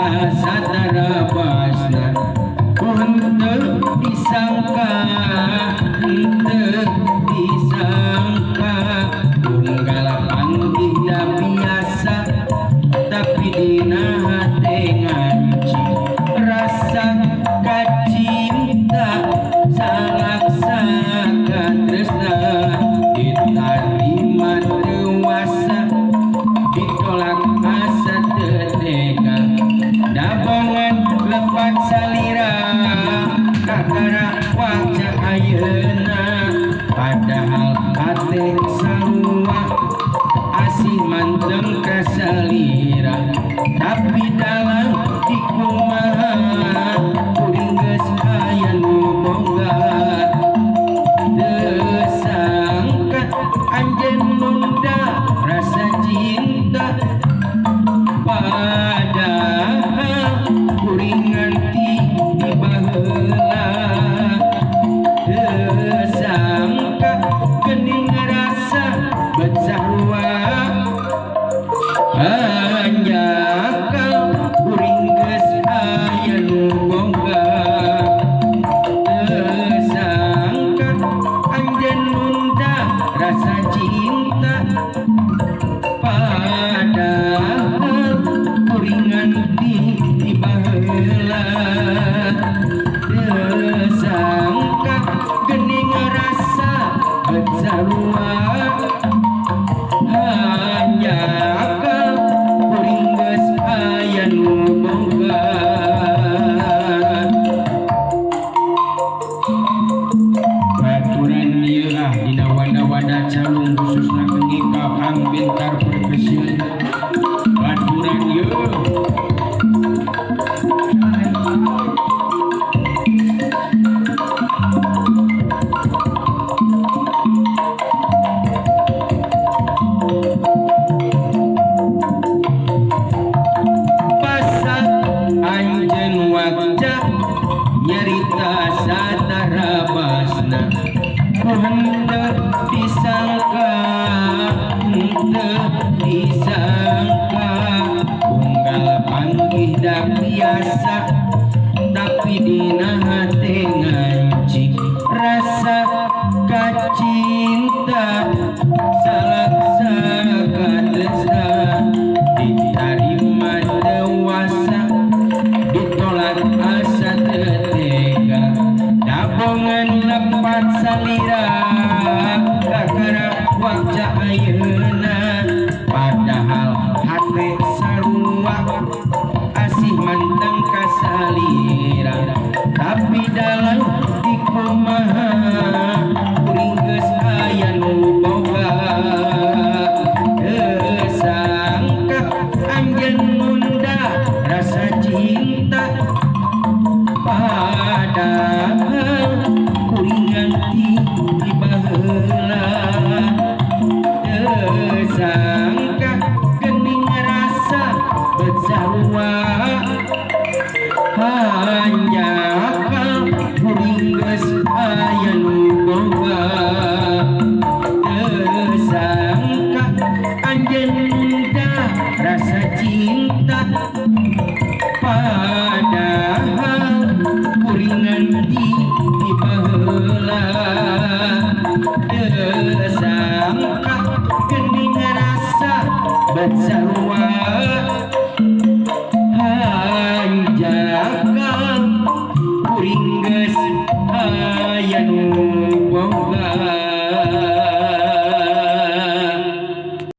nyarita satarabasna ku henteu disangka henteu disangka unggal panggih da biasa tapi dina hate nganci rasa kacinta salaksa katresna ditarima dewasa ditolak asa teu tega dabangan lepat salira kakara wajah ayeuna padahal hate sarua asih manteng kasalira tapi dalam dikumaha kuring geus aya nu boga teu sangka anjeun nunda rasa cinta padahal kuring nganti di baheula teu sangka geuning rasa bet sarua hanjakal kuring geus aya nu boga teu sangka anjeun nunda rasa cinta padahal kuring nganti di baheula teu sangka geuning rasa bet sarua hanjakal kuring geus aya nu boga. Baturan ieu ah dina wanda-wanda calung khususna kenging Kang Bentar Perkesian baturan ieu pasak anjeun wajah nyarita satarabasna ku henteu disangka henteu disangka unggal panggih da biasa tapi dina hate nganci rasa kacinta salaksa katresna ditarima dewasa ditolak asa teu tega dabongan lepat salira kakara wajah ayeuna padahal hate sarua asih manteng kasalira tapi dalam dikumaha kuring geus aya nu boga teu sangka anjeun nunda rasa cinta padahal kuring nganti di baheula teu sangka geuning rasa bet sarua